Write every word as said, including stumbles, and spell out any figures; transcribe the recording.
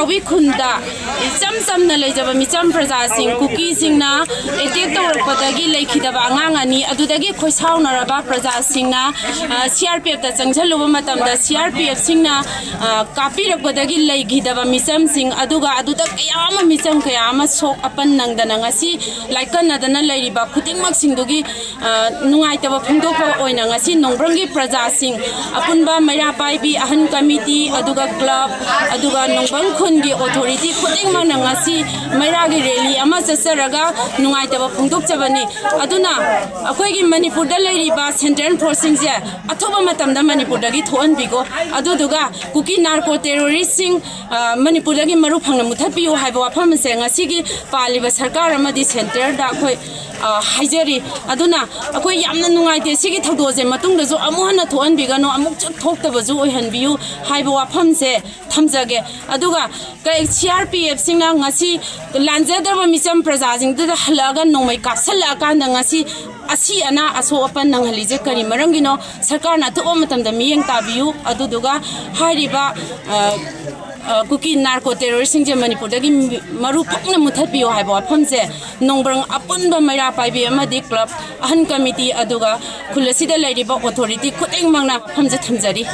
ꯀꯥꯎꯕꯤ ꯈꯨꯟꯗ ꯏꯆꯝ ꯆꯝꯅ ꯂꯩꯖꯕ ꯃꯤꯆꯝ ꯄ꯭ꯔꯖꯥꯁꯤꯡ, ꯀꯨꯀꯤꯁꯤꯡꯅ ꯑꯦꯇꯦꯛ ꯇꯧꯔꯛꯄꯗꯒꯤ ꯂꯩꯈꯤꯗꯕ ꯑꯉꯥꯡ ꯑꯅꯤ, ꯑꯗꯨꯗꯒꯤ ꯈꯣꯏꯁꯥꯎꯅꯔꯕ ꯄ꯭ꯔꯖꯥꯁꯤꯡꯅ ꯁꯤ ꯑꯥꯔ ꯄꯤ ꯑꯦꯐꯇ ꯆꯪꯁꯤꯜꯂꯨꯕ ꯃꯇꯝꯗ ꯁꯤ ꯑꯥꯔ ꯄꯤ ꯑꯦꯐꯁꯤꯡꯅ ꯀꯥꯞꯄꯤꯔꯛꯄꯗꯒꯤ ꯂꯩꯈꯤꯗꯕ ꯃꯤꯆꯝꯁꯤꯡ, ꯑꯗꯨꯒ ꯑꯗꯨꯗ ꯀꯌꯥ ꯑꯃ, ꯃꯤꯆꯝ ꯀꯌꯥ ꯑꯃ ꯁꯣꯛ ꯑꯄꯟ ꯅꯪꯗꯅ ꯉꯁꯤ ꯂꯥꯏꯀꯠꯅꯗꯅ ꯂꯩꯔꯤꯕ ꯈꯨꯗꯤꯡꯃꯛꯁꯤꯡꯗꯨꯒꯤ ꯅꯨꯡꯉꯥꯏꯇꯕ ꯐꯣꯡꯗꯣꯛꯄ ꯑꯣꯏꯅ ꯉꯁꯤ ꯅꯣꯡꯕ꯭ꯔꯪꯒꯤ ꯄ꯭ꯔꯖꯥꯁꯤꯡ, ꯑꯄꯨꯟꯕ ꯃꯩꯔꯥ ꯄꯥꯏꯕꯤ ꯑꯍꯟ ꯀꯃꯤꯇꯤ, ꯑꯗꯨꯒ ꯀ꯭ꯂꯕ, ꯑꯗꯨꯒ ꯅꯣꯡꯕ꯭ꯔꯪ ꯈꯨꯟꯒꯤ ꯑꯣꯊꯣꯔꯤꯇꯤ ꯈꯨꯗꯤꯡꯃꯛꯅ ꯉꯁꯤ ꯃꯩꯔꯥꯒꯤ ꯔꯦꯂꯤ ꯑꯃ ꯆꯠꯆꯔꯒ ꯅꯨꯡꯉꯥꯏꯇꯕ ꯐꯣꯡꯗꯣꯛꯆꯕꯅꯤ꯫ ꯑꯗꯨꯅ ꯑꯩꯈꯣꯏꯒꯤ ꯃꯅꯤꯄꯨꯔꯗ ꯂꯩꯔꯤꯕ ꯁꯦꯟꯇ꯭ꯔꯦꯜ ꯐꯣꯔꯁꯁꯤꯡꯁꯦ ꯑꯊꯨꯕ ꯃꯇꯝꯗ ꯃꯅꯤꯄꯨꯔꯗꯒꯤ ꯊꯣꯛꯍꯟꯕꯤꯈꯣ꯫ ꯑꯗꯨꯗꯨꯒ ꯀꯨꯀꯤ ꯅꯥꯔꯀꯣ ꯇꯦꯔꯣꯔꯤꯁꯁꯤꯡ ꯃꯅꯤꯄꯨꯔꯗꯒꯤ ꯃꯔꯨ ꯐꯪꯅ ꯃꯨꯊꯠꯄꯤꯌꯨ ꯍꯥꯏꯕ ꯋꯥꯐꯝ ꯑꯁꯦ ꯉꯁꯤꯒꯤ ꯄꯥꯜꯂꯤꯕ ꯁꯔꯀꯥꯔ ꯑꯃꯗꯤ ꯁꯦꯟꯇꯔꯗ ꯑꯩꯈꯣꯏ ꯍꯥꯏꯖꯔꯤ꯫ ꯑꯗꯨꯅ ꯑꯩꯈꯣꯏ ꯌꯥꯝꯅ ꯅꯨꯡꯉꯥꯏꯇꯦ꯫ ꯁꯤꯒꯤ ꯊꯧꯗꯣꯛꯁꯦ ꯃꯇꯨꯡꯗꯁꯨ ꯑꯃꯨꯛ ꯍꯟꯅ ꯊꯣꯛꯍꯟꯕꯤꯒꯅꯨ, ꯑꯃꯨꯛꯁꯨ ꯊꯣꯛꯇꯕꯁꯨ ꯑꯣꯏꯍꯟꯕꯤꯌꯨ ꯍꯥꯏꯕ ꯋꯥꯐꯝꯁꯦ ꯊꯝꯖꯒꯦ꯫ ꯑꯗꯨꯒ ꯁꯤ ꯑꯥꯔ ꯄꯤ ꯑꯦꯐꯁꯤꯡꯅ ꯉꯁꯤ ꯂꯥꯟꯖꯗ꯭ꯔꯕ ꯃꯤꯆꯝ ꯄ꯭ꯔꯖꯥꯁꯤꯡꯗꯨꯗ ꯍꯜꯂꯛꯑꯒ ꯅꯣꯡꯃꯩ ꯀꯥꯞꯁꯤꯜꯂꯛꯑꯀꯥꯟꯗ ꯉꯁꯤ ꯑꯁꯤ ꯑꯅꯥ ꯑꯁꯣꯛ ꯑꯄꯟ ꯅꯪꯍꯜꯂꯤꯁꯦ ꯀꯔꯤ ꯃꯔꯝꯒꯤꯅꯣ? ꯁꯔꯀꯥꯔꯅ ꯑꯊꯨꯕ ꯃꯇꯝꯗ ꯃꯤꯠꯌꯦꯡ ꯇꯥꯕꯤꯌꯨ꯫ ꯑꯗꯨꯗꯨꯒ ꯍꯥꯏꯔꯤꯕ ꯀꯨꯀꯤ ꯅꯥꯔꯀꯣ ꯇꯦꯔꯣꯔꯤꯁꯁꯤꯡꯁꯦ ꯃꯅꯤꯄꯨꯔꯗꯒꯤ ꯃꯔꯨ ꯐꯪꯅ ꯃꯨꯊꯠꯄꯤꯌꯨ ꯍꯥꯏꯕ ꯋꯥꯐꯝꯁꯦ ꯅꯣꯡꯕ꯭ꯔꯪ ꯑꯄꯨꯟꯕ ꯃꯩꯔꯥ ꯄꯥꯏꯕꯤ ꯑꯃꯗꯤ ꯀ꯭ꯂꯕ, ꯑꯍꯟ ꯀꯃꯤꯇꯤ, ꯑꯗꯨꯒ ꯈꯨꯜ ꯑꯁꯤꯗ ꯂꯩꯔꯤꯕ ꯑꯣꯊꯣꯔꯤꯇꯤ ꯈꯨꯗꯤꯡꯃꯛꯅ ꯋꯥꯐꯝꯁꯦ ꯊꯝꯖꯔꯤ꯫